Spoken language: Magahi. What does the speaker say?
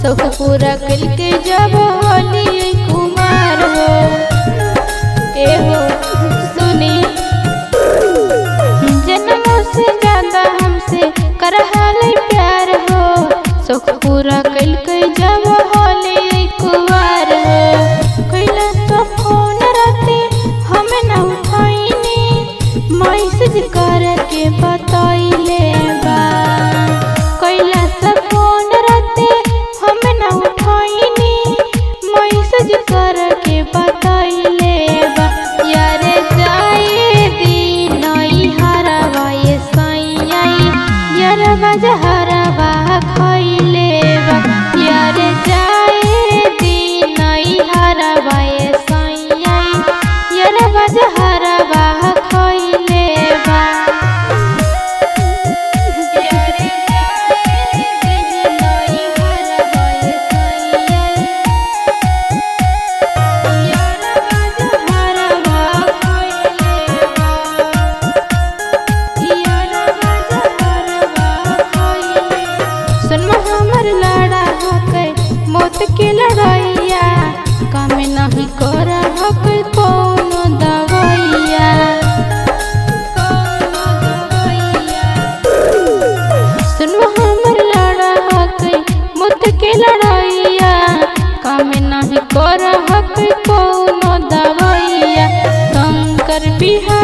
शौक पूरा कइलके जब होली कुमार हो। ए हो सुनी, जन्मों से ज्यादा हमसे करहल प्यार हो। शौक पूरा कइलके जब होली कुमार हो। कैला तो फोन राते हम न उठाइनी, मैसेज करके बतैले बा। कैला से फोन राते हम न उठाइनी, मैसेज करके बतैले बा। यार जाए दिन हरवा ये सैया, यार बजहरवा खैले बा। यार जाए दिन हरवा ये सैया, यार बजहरवा खैले बा। यार जाए दिन हरवा ये सैया, यार बजहरवा खैले बा। यार बजहरवा खैले। सुन हमर लड़ा हकै मौत के लड़ैया, काम नहीं कर हकै कोनो दवैया, कोनो दवैया। सुन हमर लड़ा हकै मौत के लड़ैया, काम नहीं कर हकै कोनो दवैया। शंकर बिहारी